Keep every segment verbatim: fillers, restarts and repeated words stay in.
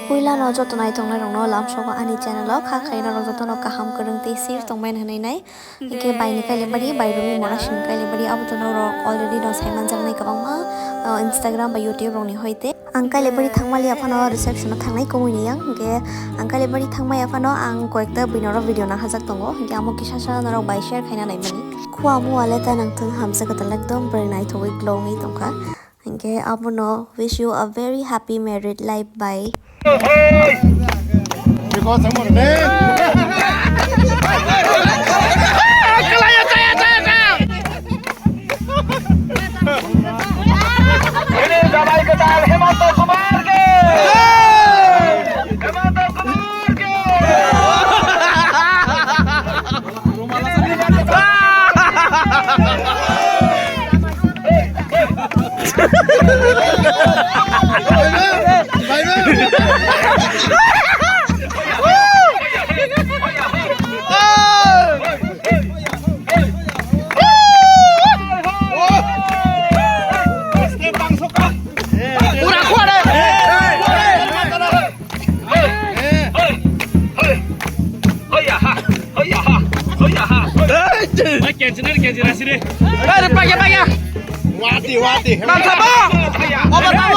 Puila no joto naitongnai rokno lamsogo ani channel o kha khaina rok jotono kaham kwrwng tei safe tongmani hwnwi nai. Hinkhe baini kailabari, bai rumi mona sini kailabari, abo to norok already no saimanjaknai kwbangma, uh, Instagram ba YouTube rokni hoite. Ang kailabari thangmaliya phano reception o thangnai komui ni yang. Hinkhe ang kailabari thangmaya phano ang koyekta bini oro video nahajak tongo. Hinkhe amo kisa sa norok bai share khaina naimani. Khua muale ta nangthung hamsa kwtal ekdom bwrwi naithogwi glow wngwi tongkha. Hinkhe abono wish you a very happy married life, bye. Wati, wati. Mantap, Bang. Obat, Bang.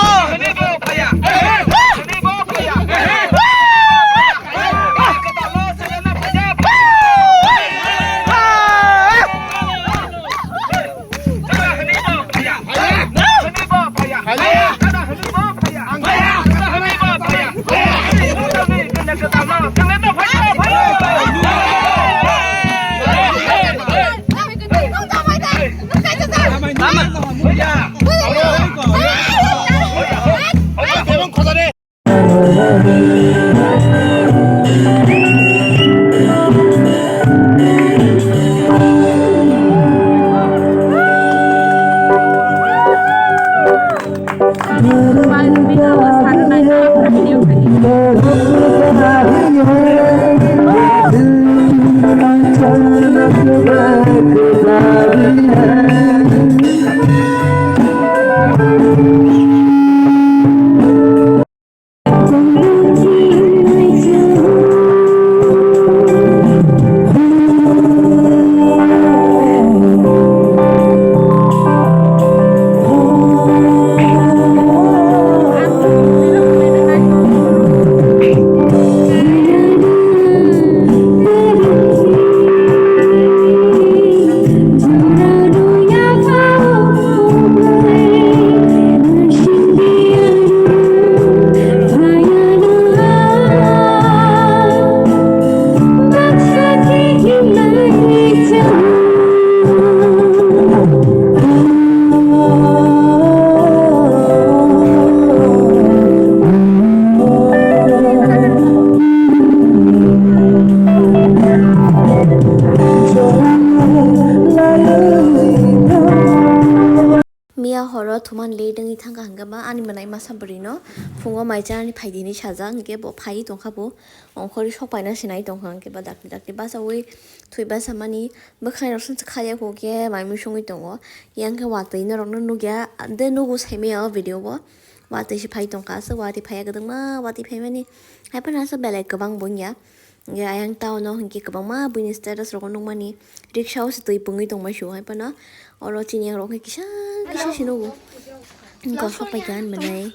Miya horo thuman late wngwi thangkha, hwnkhe ba ani mwnai masa bwrwino phungo mai chanani phaidi hinwi sajak, hwnkhe bo phaiwi tongkha, bo ongkhorwi sok paina se nai tongkha, hwnkhe ba dakti dakti bachaui thwi bachamani bwkhairokse khaya kho khe mai mui songwi tongo. Yang khe watwi norokno nukya, de nugo saimanya o video bo watwi se phai tongkha, aswk watwi phaiya kwdwkma watwi phaimani, haiphano aswk belai kwbang bo wngya. Hwnkhe ayang town o hwnkhe kwbangma buini status rogo nukmani, riksha o se twi pungwi tongmai sio, haiphano oro chini yakrok khe kisa kisa se nugo. Wngkha sok paikha hinmani,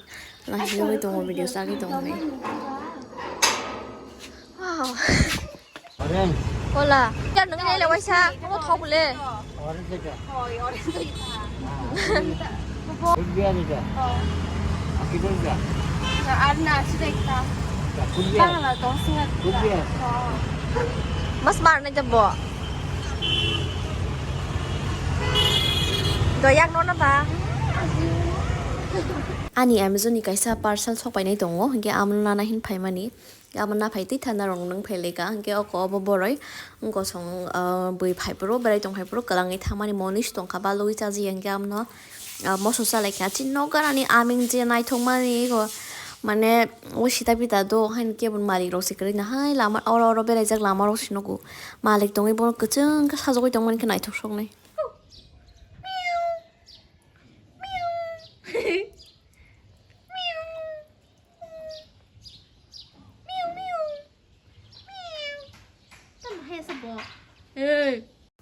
lahi nugwi tongo, video chagwi tongo hinwi. Wow. Hola. Yan nung nai le waisa, omo thok le. Orange ka? Hoi, orange ka. Good beer ka? Oh. Aki dong ka? Na, ar na, sida ekta. Ka, good beer. Bangla tong singa. Good beer. Oh. Mas mar na jabo. Do yak no na ba. Ani Amazon ni kaisa parcel sok painai tongo, hwnkhe amo nana hin phaimani. Amo naphai twi thana rok nwng phai lai ka, hwnkhe oko obo boroi gosong, ah, bui phai phuru, berai tong phai phuru, kwlangwi thangmani monwi se tongkha, balugwi chajiya, hwnkhe amno, ah, moso cha lai kha. Chini nok ganani aming je naithok mani, ego, mane, o sita pita do, haino kebo malik rok se kwrwi nahai lama, oro oro beraijak lama rok se nugo, malik tongwi bono kwchwng khe sajagwi tongmani khe naithok soknai.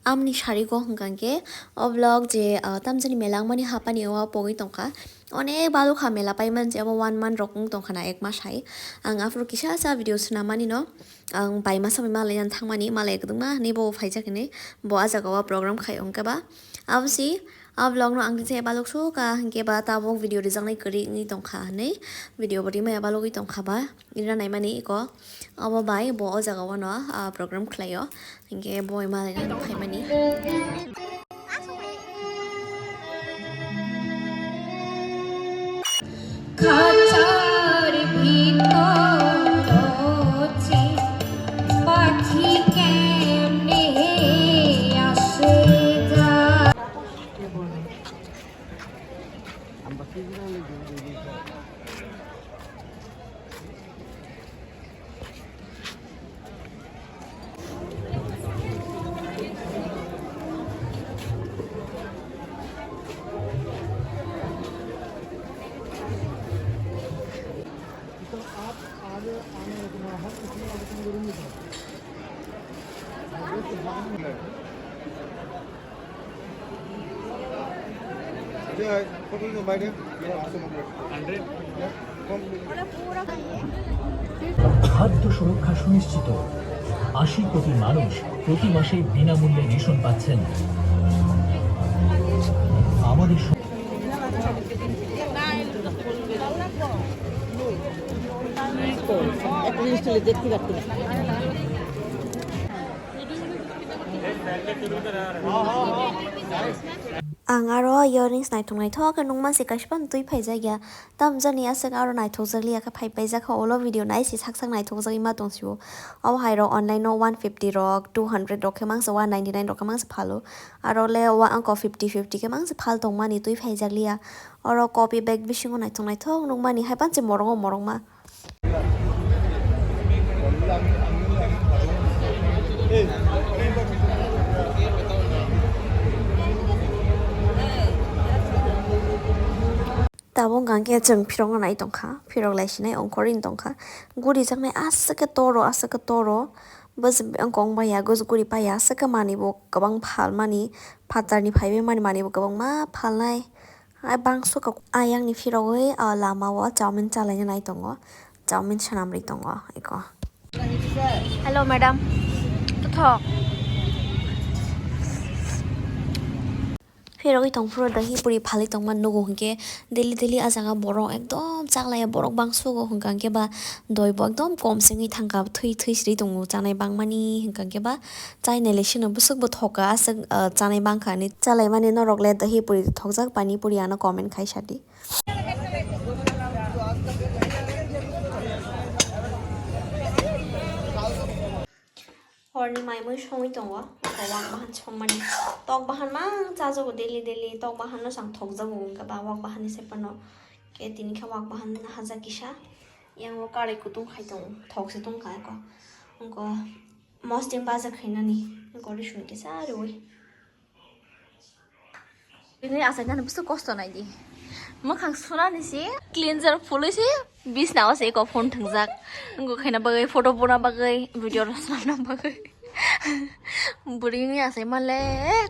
Amni sari go hwnkha khe o vlog je, ah, tamjani mela wngmani hapani o pogwi tongkha. Onek balukha mela paimani je abo one month rok wng tongkha na, ek mas hai. Ang aphuru kisa sa video swnamani no. Ang bai masa bai malai nang thangmani, malai kwdwkma hinwi bo phaijak hinwi, bo ah jaga o program khai hwnkhe ba. Abo si, ah vlog no ang kisa baluk sukha hwnkhe ba tabuk video rijaknai kwrwi wngwi tongkha hinwi, video bo rimaya balugwi tongkha ba, rina naimani eko. Abo bai bo o jaga o no, ah, program khlaio, hwnkhe bo malai nang phaimani. খাঁচার ভিতর রয়েছে পাখি কেমনে আসে যায়। तो आप आगे आने वाले हम इसमें आवेदन करेंगे सर। খাদ্য সুরক্ষা সুনিশ্চিত। আশি কোটি মানুষ প্রতি মাসে বিনামূল্যে রেশন পাচ্ছেন। আমাদের স- Ang aro earrings naithok naithok khe nukma se kaisa phano twi phaijak ya. Tamjani aswk aro naithokjak liya khe phai paijak kha, ulo video nai se sak sak naithokjagwi ma tong sio. Obo hai rok online no one fifty rok, two hundred rok khe mangsa, one ninety nine rok khe mangsa phalo. Aro le wa-, angko fifty fifty khe mangsa phal tongmani twi phaijak liya. Oro copy bag bisingo naithok naithok nukmani hai panse morok o morok ma. Tabuk hwnkha khe chwng phirok no nai tongkha, phirok lai sinai ongkhorwi tongkha, gurijaknai aswk khe toro, aswk khe toro, bwswk kong bai ya, guri pai ya, aswk khe manwi bo kwbang phalmani, phatarni phaiwi mani manwi bo kwbangma phalnai. Ai bangso kok ayang ni phirogwi, ah, lama o chowmin chalaina nai tongo, chowmin swnamri tongo eko. Hello madam, kuthok. Phirogwi tong phuru dahi puri phalwi tongma nugo hinkhe daily daily ah jaga borok ekdom chaklaiya, borok bangsugo hwnkha hinkhe ba doi bo ekdom kom se wngwi thangkha, thwi thwi siri tongo chanai bangmani hwnkha hinkhe ba. Chainai le sino bwswk bo thoka aswk, ah, chanai bangkha hinwi. Chalaimani norok le dahi puri thokjak pani puri ano comment khai sadi. Horni mai mui songwi tongo, wak bahan songmani. Tok bahan mang chajago daily daily, tok bahan no chang thokjago wngkha ba wak bahan ni se phano. Khe tini khe wak bahan hajak kisa, yang o karai kutung khai tongo, thok se tongkha eko. Wngkha. Mosting baja khainani gori suni kisa riwi. Ini asai nani busu kosto nai di. Mwkhang sunani si cleanser phului si bisna o se eko phone thwngjak. Ngo khaina bagwi, photo bona bagwi, video rw swnamna bagwi. Bwrwi wngwi asai male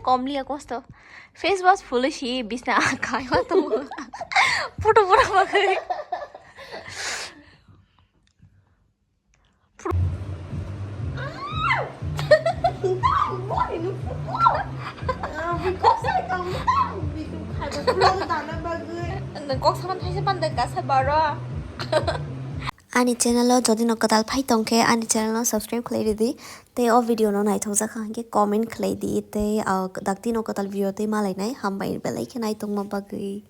komliya kosto. Face wash phului si bisna kaiwa tongo. Photo bona bagwi. Nung kok saman thaisa pande kasa baro. Ani channel o jodi no kwtal phai tongkhe ani channel no subscribe khlai ridi, tei o video no naithok jak kha hwnkhe comment khlai di, tei, ah, dakti no kwtal video tei malainai hambai belai khe naitongma bagwi.